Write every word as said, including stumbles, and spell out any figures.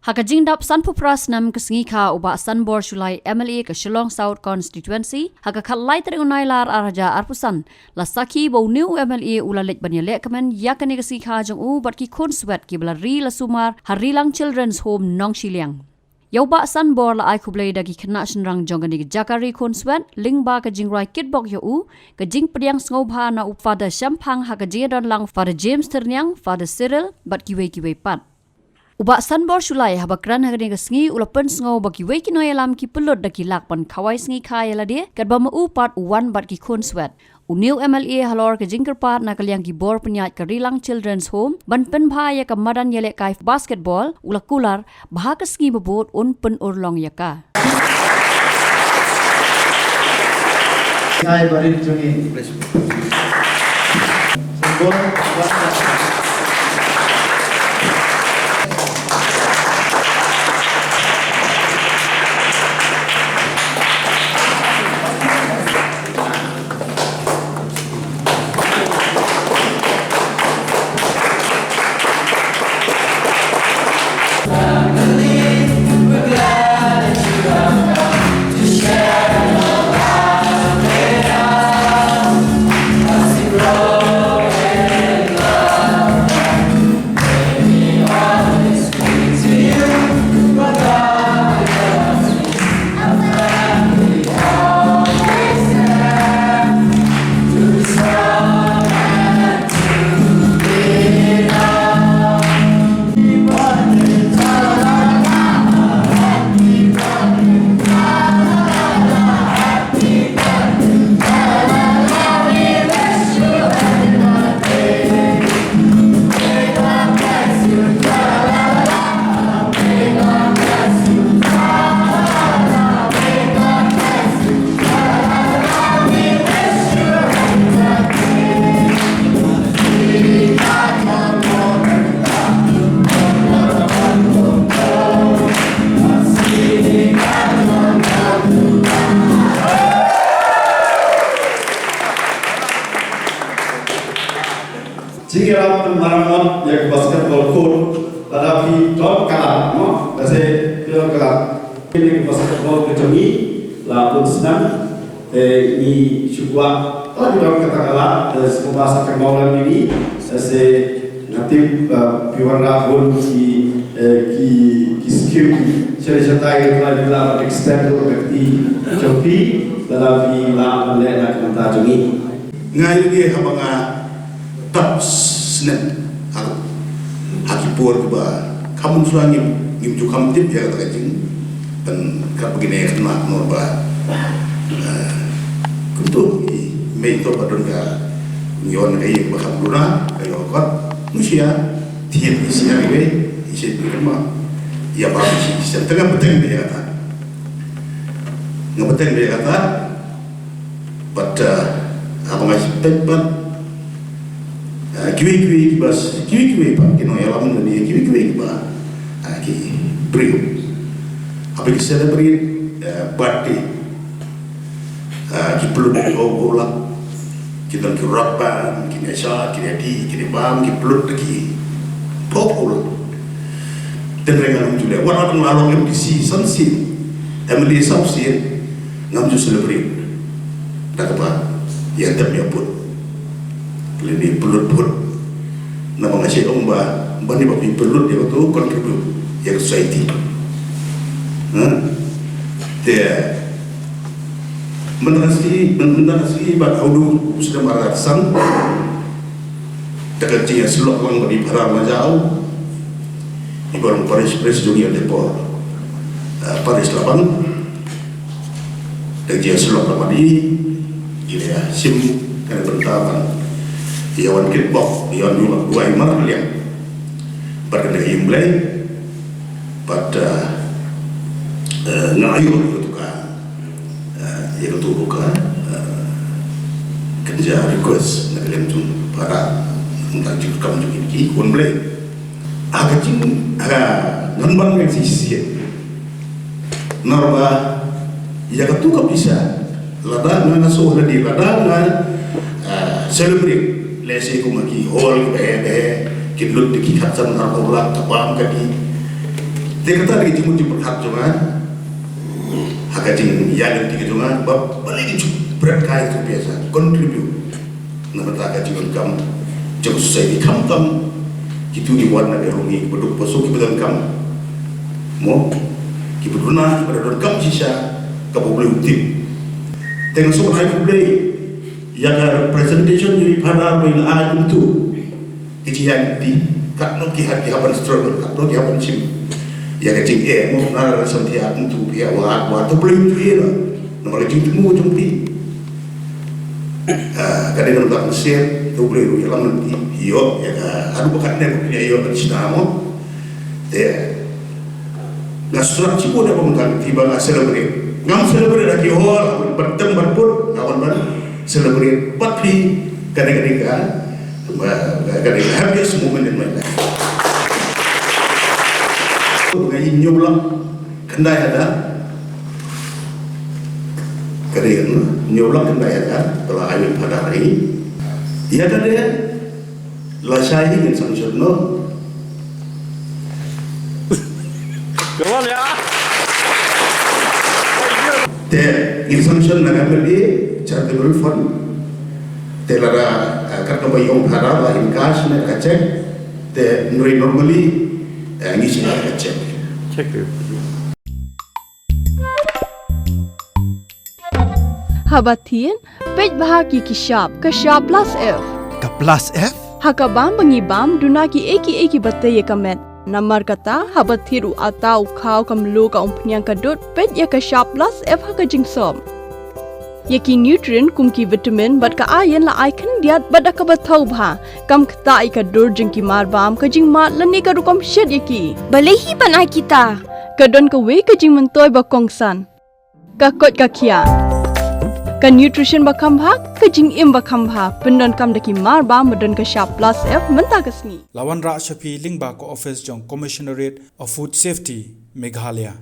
Ha ka jingdap sanphew phra snem ka sngi kha, u Bah Sanbor Shullai, M L A ka Shillong South Constituency, ha ka khatlai tarik u Nailar arhajar arphew san, la sakhi ba une u M L A u la leit ban ïalehkmen ïa kane ka sngi kha jong u bad ki khun swet kiba la ri la sumar ha Rilang Children's Home Nongshiliang. Ïa u Bah Sanbor la ai khublei da ki khynnah shynrang jong kane ka jaka ri khun swet lyngba ka jingrwai kitbok ïa u, ka jingpdiang sngewbha na u Father Shemphang ha ka jingïadon lang Father James Thyrniang, Father Cyril bad kiwei kiwei pat. U Bah Sanbor Shullai haba kren ha kane ka sngi u la pynsngew ba kiwei ki nongïalam ki pynlut da ki lak ban khawai sngi kha ïa lade, katba ma u pat u wan bad ki khun swet. Une u M L A halor ka jingkyrpad na ka liang ki bor pynïaid ka Rilang Children's Home ban pynbha ïa ka madan ïalehkai basketball, u la kular ba ha ka sngi ba bud un pynurlong ïa ka. Kai barit jong ngi. Jingïarap ban maramot ïa ka basketball court, lada phi don ka lad, mo, lada phi don ka lad. Kane ka basketball ka jong ngi la bun snem, te ngi shu kwah, lada phi don kata ka lad, te sngewbha sa kynmaw lem ïa ngi, te sa nga tip, eh, phi wanrah bun ki, eh, ki, ki scheme, sha, shatai, lada phi lah ban extend ruh ka kti jong phi, lada phi lah ban leh na ka bynta jong ngi. Nga ïohi haba nga dap snem ha, ha ki por kiba kham mynshuwa ngim, ngim ju kham tip ïa kata ka jing, pynkat ba kine khynnah, namar ba, eh, kumto i mei to ba don ka, ngi wan ka ïing ba kham duna ka ïoh kot, mynshuwa thied i syiar iwei i syiar iwei, ma ïa ba i syiar, tang nga bteng ïa kata, nga bteng ïa kata. But, uh, haba nga peit pat, uh, kiwei kiwei kiba, kiwei kiwei pat ki nongïalam lane kiwei kiwei kiba, uh, ki briew, haba ki celebrate, uh, birthday, uh, ki pynlut ki hok hok lad, ki don ki rock band, ki ïa shad, ki ïa dih, ki ïa bam, ki pynlut ki hok hok lad. Tynrai ngan ym ju leh, wat la dang la long M D C san sien, M L A saw sien, ngam ju celebrate da kaba ïa dem ïa put, lane pynlut put. Namar nga shu ong ba ban ïa ba phi pynlut ïa kato contribute ïa ka society. Ha? Te mynta ka sngi, mynta ka sngi ba hawdu u sdang marsan. Da ka jingïasyllok lang bad i Phadar Majaw, i ba long parish priest jong ngi ha Deiphor, eh, parish Labang. Da ka jingïasyllok lang bad i, i la ïa shim kane ka bynta ban ïa wan kitbok, ïa wan ïa duwai marliang bad kane ka ïing Blei. Bad, eh, eh, nga ïoh ïa kato ka, eh, ïa kato ka, eh, kynja request na ka liang jong para, ngan jingkam jong ki khun Blei. Ha ka jing, ha ka ngan ban ngan shisien. Namar ba ïa kato ka pisa, lada nga, nga shu lade, lada nga, ah, celebrate, lehse kum ha ki hall kiba heh ba heh, ki lut da ki khatsan arphew lak, ka bam ka dih. Te kata ka jingmut jingpyrkhat jong nga ha ka jingïaid lynti ka jong nga ba balei ngin shu bret kai tu pisa contribute na ka bynta ka jingdonkam jong society, khamtam kito kiba wan na ka ri, kiba duk ba suk, kiba donkam, mo, kiba duna, kiba donkam shisha, kaba U Blei u tip. Te nga sngewbha ai khublei ïa ka representation jong i Phadar ba i la ai kumto. Ki jingïaid lynti, katno ki hap, ki hap ban struggle, katno ki hap ban shim ïa ka jingeh, mo, na la sngewthuh kumto, ïa, wat, wat, to pynlong ïa la. Namar ka jingthmu jong phi, ah, ka dei namar ka mynsiem, to pynlong ïa la, mynta ïoh ïa ka, haduh ba katne ba phi ïoh ka shna, mo. Te nga sngewthuh shibun ïa ka bynta ka, te ba nga celebrate, ngam celebrate ha ki hall, ban teng ban put, nga wan ban celebrate bad phi. Ka dei, ka dei ka, ka dei ka happiest moment in my life. Nga ïoh, hynñiew lak khyndai hajar. Ka dei, hynñiew lak khyndai hajar ba la ai u Phadar ïa nga. Ïa kata lashai hi ngin sanction noh. Te ngin sanction na ka M L A Charitable Fund. Te lada, eh, katno ba ïoh Phadar, la in cash ne ka check. Te hynrei normally, eh, ngi shim ka check. Check. Haba thied, peit bha ïa ki shap, ka shap plus F. Ka plus F? Ha ka bam ba ngi bam, duna kiei kiei kiba tei ïa ka met. Namar kata, haba thied u atta, u khaw, ka mluh, ka umphniang, ka dud, peit ïa ka shap plus F ha ka jingsop. Ïa ki nutrient kum ki vitamin bad ka iron la ai khyndiat bad da kaba thaw bha. Kam ktah ïa ka dur jong ki marbam, ka jingmad lane ka rukom shet ïa ki. Balei hi ban ai kita? Ka don kawei ka jingmyntoi ba kongsan. Ka koit ka khiah. Ka nutrition ba kham bha, ka jingim ba kham bha. Pyndonkam da ki marbam ba don ka shap plus F mynta ka sngi. La wanrah sha phi lyngba ka office jong Commissionerate of Food Safety, Meghalaya.